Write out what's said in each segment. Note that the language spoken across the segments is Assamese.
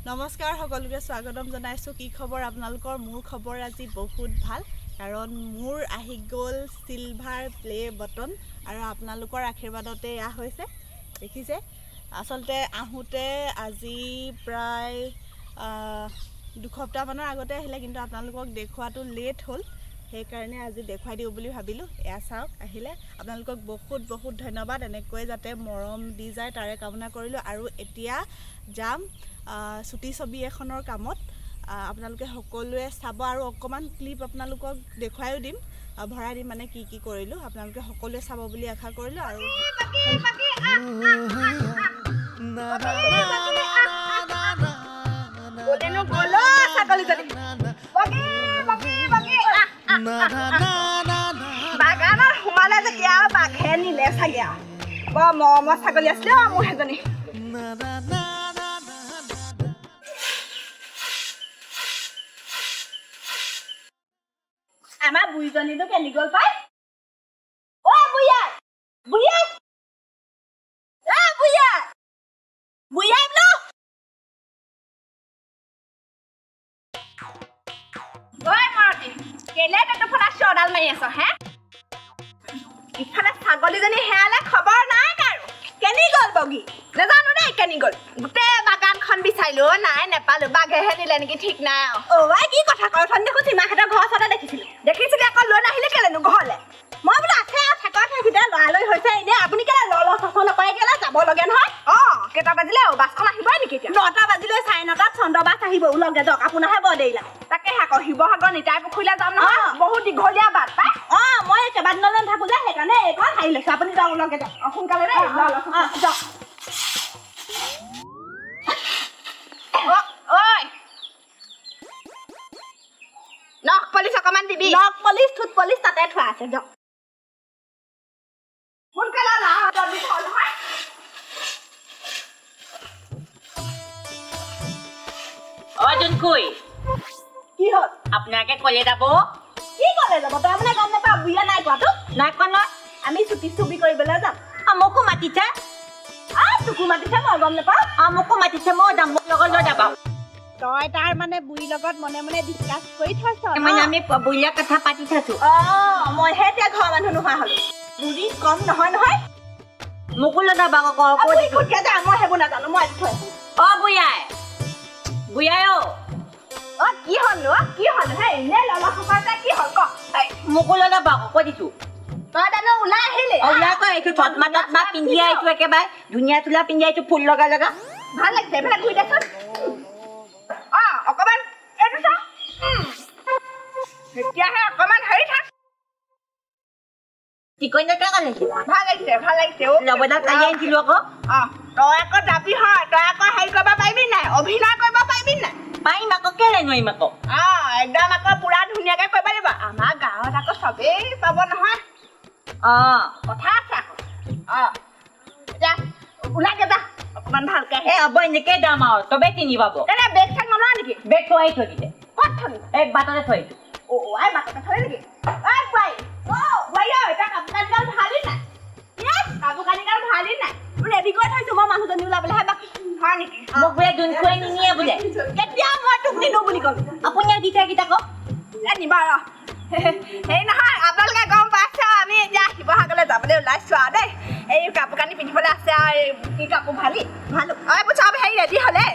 নমস্কাৰ, সকলোকে স্বাগতম জনাইছোঁ। কি খবৰ আপোনালোকৰ? মোৰ খবৰ আজি বহুত ভাল, কাৰণ মোৰ আহি গ'ল চিলভাৰ প্লে বটন আৰু আপোনালোকৰ আশীৰ্বাদতে এয়া হৈছে। দেখিছে, আচলতে আহোঁতে আজি প্ৰায় 2 সপ্তাহমানৰ আগতে আহিলে, কিন্তু আপোনালোকক দেখুৱাটো লেট হ'ল। সেইকাৰণে আজি দেখুৱাই দিওঁ বুলি ভাবিলোঁ। এয়া চাওক, আহিলে। আপোনালোকক বহুত বহুত ধন্যবাদ। এনেকৈ যাতে মৰম দি যায়, তাৰে কামনা কৰিলোঁ। আৰু এতিয়া যাম চুটি ছবি এখনৰ কামত। আপোনালোকে সকলোৱে চাব আৰু অকণমান ক্লিপ আপোনালোকক দেখুৱাইও দিম, ভৰাই দিম, মানে কি কি কৰিলোঁ আপোনালোকে সকলোৱে চাব বুলি আশা কৰিলোঁ। আৰু গ'লেনো গ'ল অ', ছাগলীজনী। বগী, বগী, বগী, আহ, আহ, আহ, আহ। বাগানত সোমালে যেতিয়া আৰু বাঘে নিলে চাগে। আৰু বৰ মৰমৰ ছাগলী আছিলে অ' মোৰ সেইজনী। আমাৰ বুঢ়ীজনীনো কেনি গ'ল পাই? ঐ বুঢ়ী, বুঢ়ী, এ বুঢ়ী, বুঢ়ী বোলো। ঐ মাৰতি, কেলে টেটুফলা চিঞৰডাল মাৰি আছ হে? ইফালে ছাগলীজনী হেৰালে, খবৰ নাই কাৰো। কেনি গ'ল বগী নাজানো দেই, কেনি গ'ল। গোটেই বাগানখন বিচাৰিলো অ', নাই, নেপালো। বাঘেহে নিলে নেকি ঠিক নাই আৰু। অ' আই, কি কথা কয়? অথনি দেখোন সীমাহঁতৰ ঘৰৰ ওচৰতে দেখিছিলো। দেখিছিলি আকৌ, লৈ নাহিলে কেলেনো ঘৰলে? মই বোলো আছে আৰু, থাকক, সেইকেইটা লৰালৰি হৈছে এনেই। আপুনি কেলে ল ল চচ নকৰে? কেলে যাব লাগে নহয়। অঁ, কেইটা বাজিলে? অ' বাছখন আহিবই নেকি এতিয়া? 9টা বাজিলে, 9:30ত চন্দ্ৰ বাছ আহিব। ওলগে যাওক, আপোনাৰহে বৰ দেৰি লাগে। তাকেহে আকৌ, শিৱসাগৰ নিতাই পুখুৰীলৈ যাম নহয়, বহুত দীঘলীয়া বাট পাই। অঁ, মই কেইবাদিনলৈ নাথাকো যে, সেইকাৰণে এইখন সাৰি লৈছোঁ। আপুনি যাওক, ওলগে যাওক। অঁ, সোনকালে দেই। ল ল চচ, যাওক। অ' ঐ, নখ পলিচ অকণমান দিবি। নখ পলিচ, ঠোঁট পলিচ তাতে থোৱা আছে, যাওক সোনকালে। ওলা, জলদি থ নহয়। অ জোনকুই। কি হ'ল? আপোনালোকে কলে যাব? কি ক'লে যাব? তই মানে গম নাপাৱ? বুঢ়ীয়ে নাই কোৱাটো? নাই কোৱা নহয়। আমি চুটি ছবি কৰিবলৈ যাম। মোকো মাতিছে। তোকো মাতিছে, মই গম নাপাওঁ। মোকো মাতিছে, ময়ো যাম, মোক লগত লৈ যাবা। তই তাৰ মানে বুঢ়ীৰ লগত মনে মনে ডিছকাছ কৰি থৈছ ন? মানে আমি বুঢ়ীয়া কথা পাতি থৈছো। অ, মইহে এতিয়া ঘৰৰ মানুহ নোহোৱা হলো। বুঢ়ী কম নহয় নহয়। মোকো লৈ যাবা আকৌ। অ, কৈ বুঢ়ী দিছো। ক'ত যা, মই সেইবোৰ নাজানো। মই আজি থৈ আছো। অ বুঢ়াই, বুঢ়াই অ। অ, কি হ'লনো? অ, কি হ'ল হে? এনেই ললা সপাই, কি হ'ল ক? এই, মোকো লৈ যাবা আকৌ, কৈ দিছো। তই জানো ওলাই আহিলি? অ, ওলাই কৈ আহিছো। চশমা তচমা পিন্ধি আহিছো, একেবাৰে ধুনীয়া চোলা পিন্ধি আহিছো, ফুল লগা লগা। ভাল লাগিছে। এইফালে ঘূৰি দেচোন। অ, অকমান এইটো চা। তেতিয়াহে অকমান হেৰি থাক। টিকনি কেনেকুৱা লাগিছে? ভাল লাগিছে, ভাল লাগিছে অ। লবডাল কালি আনিছিলো আকৌ। অ, তই আকৌ যাবি হয়, তই আকৌ হেৰি কৰিব পাৰিবি নাই? অভিনয় কৰিব পাৰিবি নাই? পাৰিম আকৌ, কেলে নোৱাৰিম আকৌ? অ, একদম আকৌ পুৰা ধুনীয়াকে কৰিব লাগিব। আমাৰ গাঁৱত আকৌ চবেই পাব নহয়। কথা আছে আকৌ। অ, এতিয়া ওলাগে যা, অকমান ভালকে আহি। এই হ'ব, এনেকে যাম আৰু চবেই চিনি পাব। তেনে বেগ চেগ নলৱ নেকি? বেগ থৈ থৈ দিছে। ক'ত থলি? এই বাটতে থৈ আহিছো। অ আই, বাটতে থলি নেকি? ঐ বোৱাৰী, অ বোৱাৰী, ঐ, তই কাপোৰ কানিগাল ভালি নাই? ইয়ে, কাপোৰ কানিগাল ভালি নাই? ৰেডি কৰি থৈছো মই, মানুহজনী ওলাবলৈহে বাকী। হয় নেকি? মোক বোলে যোনখোৱাই নিনিয়ে বোলে। কেতিয়া মই তোক নিনো বুলি ক'লো? আপুনি দি থাকি থাকক। এ নিবা ৰ। হেৰি নহয়, আপোনালোকে গম পাইছে আৰু, আমি এতিয়া শিৱসাগৰলৈ যাবলৈ ওলাইছো আৰু দেই। এই কাপোৰ কানি পিন্ধিবলৈ আছে আৰু। এই কি কাপোৰ ভালি ভালো। অ, এইবোৰ চব হেৰি ৰেডি হ'লে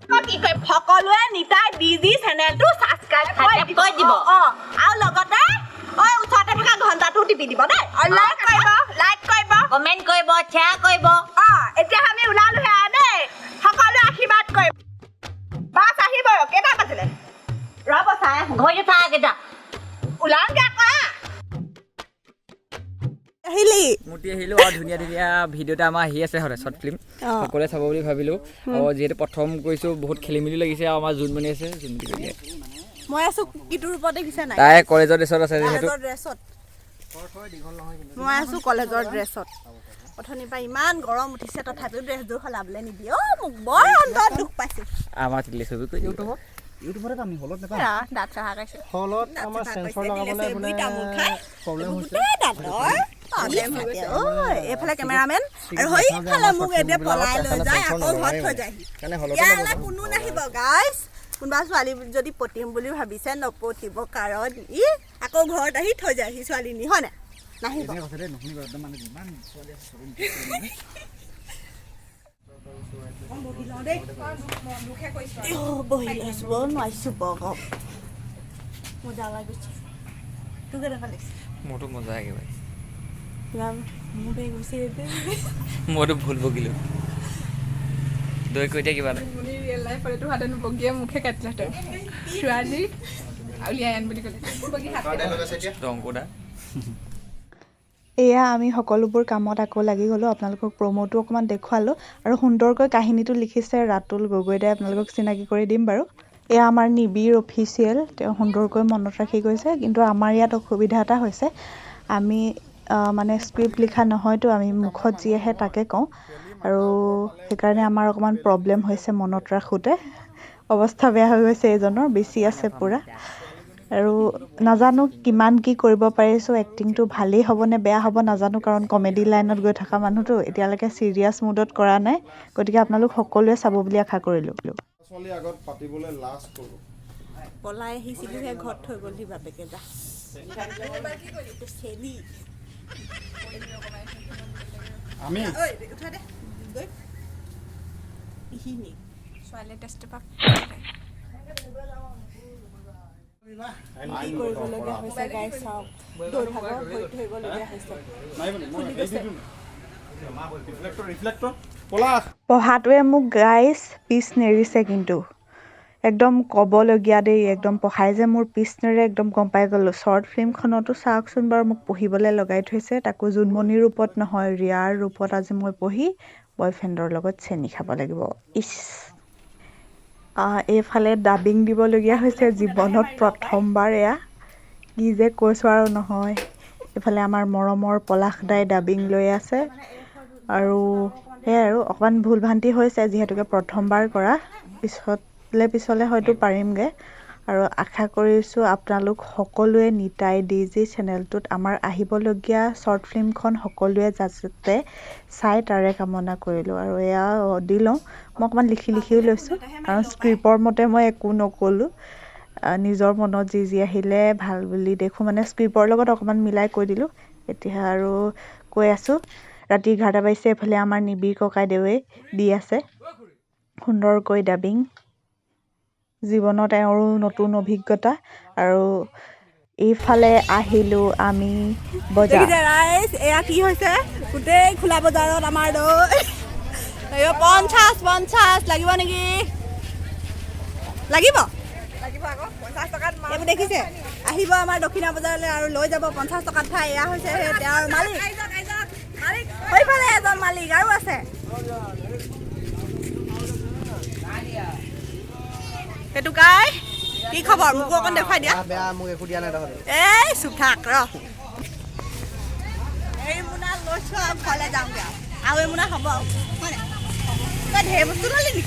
আকৌ কি কৰিম? সকলোৱে নিতাই ডিজি চেনেলটো ছাবস্ক্ৰাইব কৰি কৰি দিব। দিব। অঁ, আৰু লগতে ঐ ওচৰতে থকা ঘণ্টাটো টিপি দিব দেই। আৰু লাইক কৰিব, লাইক কৰিব। কমেণ্ট কৰিব, শ্বেয়াৰ কৰিব। অ, এতিয়া আমি ওলালোহে আৰু দেই। সকলোৱে আশীৰ্বাদ কৰিব। বাছ আহিব। কেইটা বাজিলে? ৰ'ব, চাই আহোঁ। ঘৰটো চাহ কেইটা। ওলাওঁগে আকৌ, আহ। আহিলি? মূৰ্তি আহিলোঁ আৰু ধুনীয়া ধুনীয়া ভিডিঅ' এটা আমাৰ আহি আছে সদায়, শ্বৰ্ট ফিল্ম। সকলোৱে চাব বুলি ভাবিলোঁ। আৰু যিহেতু প্ৰথম কৰিছোঁ, বহুত খেলি মেলি লাগিছে। আৰু আমাৰ জোনমণি আছে, জোনমণি কৰি দিয়ে। মই আছো কিটোৰ ৰূপত দেখিছে নাই? তাই কলেজৰ ড্ৰেছত আছে যিহেতু। কলেজৰ ড্ৰেছত মই আছো, কলেজৰ ড্ৰেছত। অথনিৰ পৰা ইমান গৰম উঠিছে, তথাপিও ড্ৰেছযোৰ সলাবলৈ নিদিয়ে অ' মোক। বৰ অন্তৰত দুখ পাইছোঁ। আমাৰ তিলে ছবি কৰি দিব। ইউটিউবতে পাম, হলত নাপাম। দাঁত চাহা খাইছে। হলত আমাৰ চেঞ্চৰ লগাবলৈ বোলে তামোল খাই প্ৰব্লেম হৈছে। গোটেই দাঁতৰ ঐ, এইফালে কেমেৰামেন আৰু সেইফালে মোক এতিয়া পলাই লৈ যায়, আকৌ ঘৰত থৈ যায়হি। ইয়ালৈ কোনো নাহিব গাইজ। কোনোবা ছোৱালী যদি পতিম বুলি ভাবিছে, নপতিব, কাৰণ ই আকৌ ঘৰত আহি থৈ যায়হি ছোৱালী নি, হয় নাই? নাহিব। নুশুনিব একদম, মানে যিমান ছোৱালী আছে চবেই। বহি লৈছোঁ, নোৱাৰিছোঁ বৰ গৰম। মজা লাগিছে। তোৰ কেনেকুৱা লাগিছে? মোৰতো মজা একেবাৰে। মোৰ বেগ গৈছে। মইতো ভুল বকিলোঁ। দৈ কৈ দিয়া কিবা এটা। ৰিয়েল লাইফত এইটো হাতেন বগীয়ে মুখে কাটিলেহেঁতেন। ছোৱালী উলিয়াই আন বুলি ক'লে বগী হাত। অংকুদা। এয়া আমি সকলোবোৰ কামত আকৌ লাগি গ'লোঁ। আপোনালোকক প্ৰম'টো অকণমান দেখুৱালোঁ আৰু সুন্দৰকৈ কাহিনীটো লিখিছে ৰাতুল গগৈ দাই, আপোনালোকক চিনাকি কৰি দিম বাৰু। এয়া আমাৰ নিবিড় অফিচিয়েল, তেওঁ সুন্দৰকৈ মনত ৰাখি গৈছে। কিন্তু আমাৰ ইয়াত অসুবিধা এটা হৈছে, আমি মানে স্ক্ৰিপ্ট লিখা নহয়তো, আমি মুখত যি আহে তাকে কওঁ আৰু সেইকাৰণে আমাৰ অকণমান প্ৰব্লেম হৈছে মনত ৰাখোঁতে। অৱস্থা বেয়া হৈ গৈছে এইজনৰ, বেছি আছে পূৰা। আৰু নাজানো কিমান কি কৰিব পাৰিছোঁ, এক্টিংটো ভালেই হ'বনে বেয়া হ'ব নাজানো, কাৰণ কমেডি লাইনত গৈ থকা মানুহটো, এতিয়ালৈকে ছিৰিয়াছ মুডত কৰা নাই। গতিকে আপোনালোক সকলোৱে চাব বুলি আশা কৰিলোঁ। ছোৱালী আগত পাতিবলৈ লাজ কৰোঁ। পলাই আহিছিলোহে, ঘৰত থৈ গ'লহি বাপেকে। যা চেনি। আমি উঠা দে গৈ পিহিনি। ছোৱালীয়ে টেষ্ট পাক। কি কৰিবলগীয়া হৈছে গাই চাওক, দৈ ভাগৰ ভৰিত ধৰিবলগীয়া হৈছে। ৰিফ্লেক্টৰ, ৰিফ্লেক্টৰ, পলাশ। পঢ়াটোৱে মোক গাইজ পিছ নেৰিছে কিন্তু, একদম ক'বলগীয়া দেই। একদম পঢ়াই যে মোৰ পিছ নেৰে, একদম গম পাই গ'লোঁ। শ্বৰ্ট ফিল্মখনতো চাওকচোন বাৰু, মোক পঢ়িবলৈ লগাই থৈছে, তাকো জোনমণিৰ ৰূপত নহয়, ৰিয়াৰ ৰূপত। আজি মই পঢ়ি বয়ফ্ৰেণ্ডৰ লগত চেনি খাব লাগিব। ইছ, এইফালে ডাবিং দিবলগীয়া হৈছে, জীৱনত প্ৰথমবাৰ। এয়া কি যে কৈছোঁ আৰু নহয়। এইফালে আমাৰ মৰমৰ পলাশ দাই ডাবিং লৈ আছে আৰু সেয়াই আৰু অকণমান ভুল ভ্ৰান্তি হৈছে, যিহেতুকে প্ৰথমবাৰ কৰা। পিছলৈ হয়তো পাৰিমগৈ আৰু আশা কৰিছোঁ আপোনালোক সকলোৱে নিতাই ডি জি চেনেলটোত আমাৰ আহিবলগীয়া শ্বৰ্ট ফিল্মখন সকলোৱে যাতে চাই, তাৰে কামনা কৰিলোঁ। আৰু এয়া দি লওঁ, মই অকণমান লিখি লিখিও লৈছোঁ, কাৰণ স্ক্ৰিপ্টৰ মতে মই একো নক'লোঁ। নিজৰ মনত যি যি আহিলে ভাল বুলি দেখোঁ, মানে স্ক্ৰিপ্টৰ লগত অকণমান মিলাই কৈ দিলোঁ। এতিয়া আৰু কৈ আছোঁ, ৰাতি 11টা বাজিছে। এইফালে আমাৰ নিবিড় ককাইদেৱে দি আছে সুন্দৰকৈ ডাবিং। জীৱনত এওঁৰো নতুন অভিজ্ঞতা। আৰু এইফালে আহিলোঁ আমি বজাৰ। ৰাইজ, এয়া কি হৈছে? গোটেই খোলা বজাৰত আমাৰ দৈ 50 50 লাগিব নেকি? লাগিব। এইবোৰ দেখিছে, আহিব আমাৰ দক্ষিণা বজাৰলৈ আৰু লৈ যাব 50 টকাত খাই। এয়া হৈছে সেই তেওঁৰ মালিক। সেইফালে এজন মালিক আৰু আছে। সেইটো কাই কি খবৰ, মোকো অকণ দেখুৱাই দিয়া। বেয়া, মোক একো দিয়া নাই তহঁতে। এই চুপ থাক ৰ। এই মোনা লৈছোঁ আৰু ঘৰলৈ যাওঁগৈ। আৰু এই মোনা হ'ব আৰু, হয় নাই? তই ঢেৰ বস্তু ল'লি নেকি?